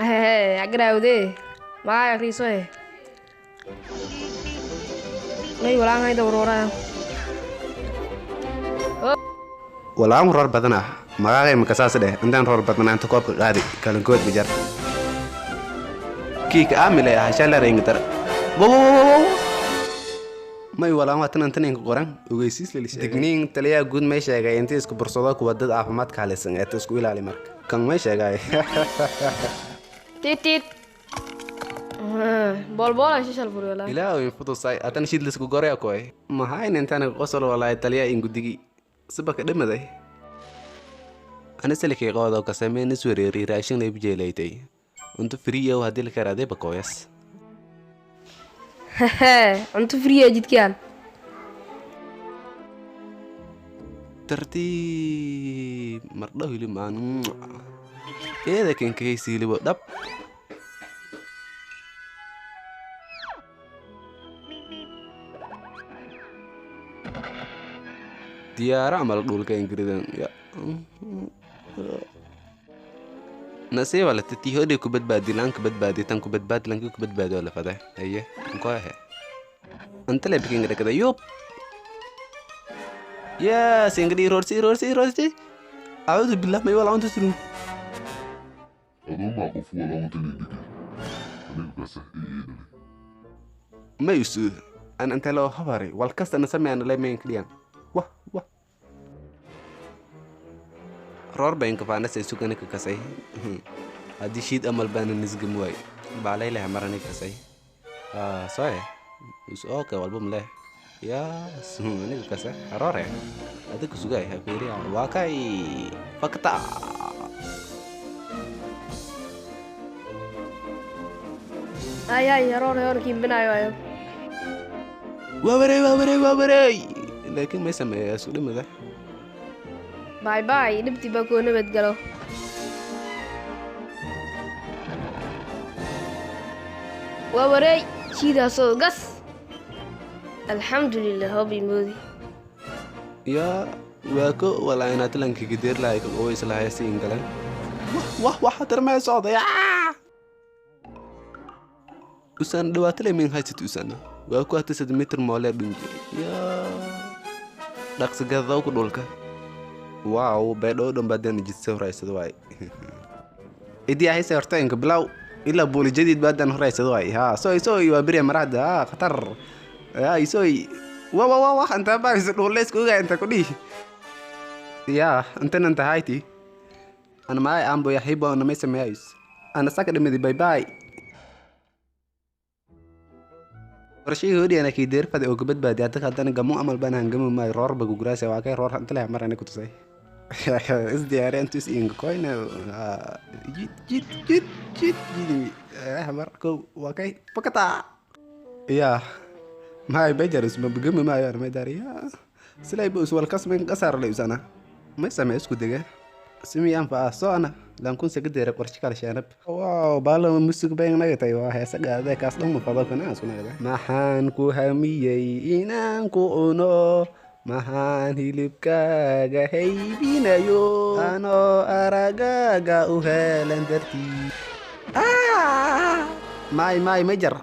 Agrawde magaaga akriiso eh. May walaan hayda warooraya. Walaan roor badan ah magaagay makasaas dheh intaan roor badnaa inta koobka qaadi kalankood bijar kiika aamile ah shalarengitar may walaan waa tan intan inka qoran ogeysiis digniin taliyaha guud may sheegay inta isku bursado kuwa dad caafimaadka halaysan ee isku ilaali marka kan may sheegay. Tit tit. Boolboolan shishal furi walaa. Ilaahu in fudusay atan shid lisku goraya koy maxayna intaan qosol walaahi taliyaha ingudigi sibaka dhimaday ana salikay qoodo ka sameyn is wereeri raashin lay bijeelaytay unto free yow hadii la karaday bakoyas. Cunto free ah jidkaan. Tartiib mardhow hilib maan eeda kenkahaysi hilibo dhab diyaaro camal dhulka ingiridan nasiiba la tatihodhi ku badbaadi laan ku badbaadi tan ku badbaadi lanki ku badbaadi oo la fade aye nkoahe anta le bikin dhakada yub yes ingri roorsi roorsi roorsi acuudu billah may walaa unta suru. Adoo qof walaa unta dhigi aniga kasa ii dhali. Ma isu an anta loo habari wal kasta na sameeyaan la mayn kaliyan wah wah roor bayn ka faana say sugana ka kasay haddii shiid amal baana nisgam waay baalay leh marani kasay ah soe us okay walba mleh ya aniga kasa roore adiga sugay ha fiiriya waa kay fakta. Ay ay roor roor kiimbinayo ayo. Waa waray waa waray waa waray laakiin may sameeyaa isu dhimada. Bye bye dhibtii baa kuu nabad galo. Waa wareey shiidaasoo gas. Alxamdulilah hobi moodi. Yaa waa ko walaa inaad lanka gideer lahay ka qoways lahay si ingalan wah wah wah tarmay socda yaa usan dhawaato lemin haysid usana waa ku hata sad mitir moole dhunji yaa dhaqsi gadaw ku dhulka waaw beedho dhan badan jidsa horaysad waay idii ahaysa horta inka bilow ilaa buuli jadiid badan horaysad waay ha soy soy waa beriya marada ha khatar yaa soy wa wa wa wa inta baaris dhuleys kuga inta ku dhihi yaa intan inta hayti ana maay ambo ya hibo ana may sameeyay ana saka dhimidi bye bye qorshihii hodhi ana kii deerfada oo ka badbaadi hadda haddana gamo amal baan hangamo maayo roor ba guguraasay waa kay roor inta leh mar ana ku tusay is diyaari intu is inga koyna jid jid jid jid jid mar kow waa kay pakata yaa maay bejaris ma bugami maayo ana may daari yaa silay bu is walkas min qasar lay usana may samee isku dega simi anfa soo ana lankun saga deera qorshe kala sheenab wow baalo musig bay naga tay waa heesa gaadada kaas dhan ma fado kana isku nagada maxaan ku hamiyey inaan ku cuno maxaan hilibkaaga haybinayo anoo aragaaga u helan dartii maay maay majar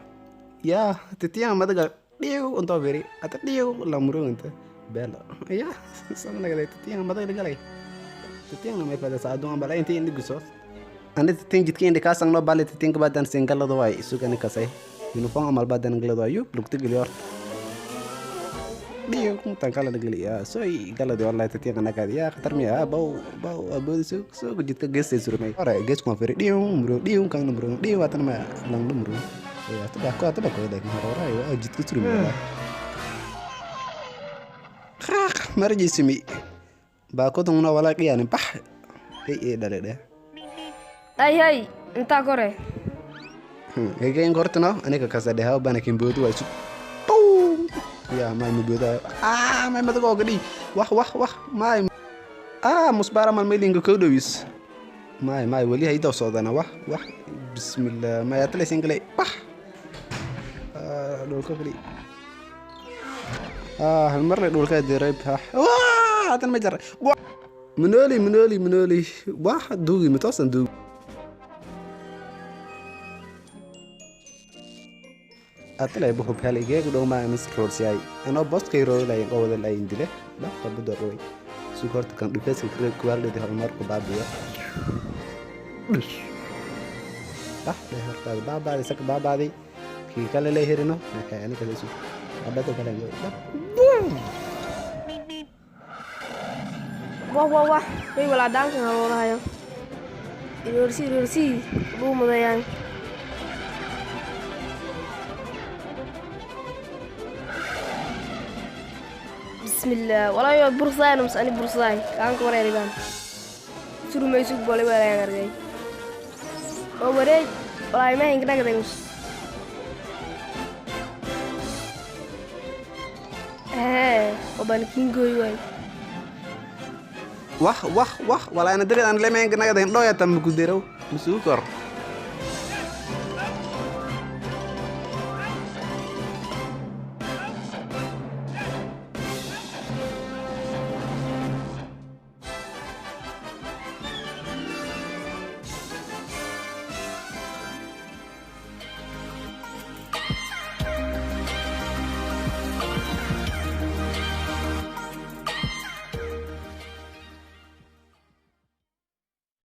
yaa titiyan madaga dhiiw untoo firi ata dhiiw lamuro inta beelo yaa sama nagada titiyan madaga galay titiyan may fada saadun ambala inta indi guso ande titiyan jidka indi kaasang no bale titiyan ka badan singalada waay isugani kasay uniform amal badan galada waay yub lugta geli horta dhiiw tan kala geli yaa soy galada wallahi titiyan anakaadi yaa khatar miya baw baw aboodi sug sug jidka geesay surmay hore gees kuma firi dhiiw muro dhiiw kan muro dhiiw atan ma lang muro yaa tabaa ko tabaa ko laakiin hore hore waa jidka surmay khaq marjisimi baakoduna walaa qiyaanin bax ay ee dhale dheh. Ay ay intaa kore. Egeyn kortano aniga kasa dheha bana kimboodu waa isu yaa maay mabooda ah maay madaga oga dhii wah wah wah maay ah musbaara mal meelinga koo dhowis maay maay weli haydaw socdana wah wah bismillah maay atlaysin galay wah dhulka kali ah hal mar le dhulka diray wah hadan ma jar manoli manoli manoli wah duugi matoosan duugi. Atalay bu hub helay geegu dhow maa anas roorsiyay anoo bostkay roolay oo wada layn dile dhaqta budar way sug horta kan dhufeeska kale kuwaaldhidi horumarku baabiyo bah dheh hortaada baabaaday saka baabaaday kii kale lay herino aniga sug abada kale dhab. Wah wah wah, way walaa daankan haroolahayo. Iroorsi iroorsi dhuumadayaan. Bismillah, walaa yo bursaay mus ani bursaay kaanka wareeribaan surumaysug bolay weelayaan argay oo wareeg walaa ima hingnagaday mus hee obaan kiingooy waay. Wah wah wah, walaana darid aan lemeen nagada hindhooya tam kuderow musugu kor.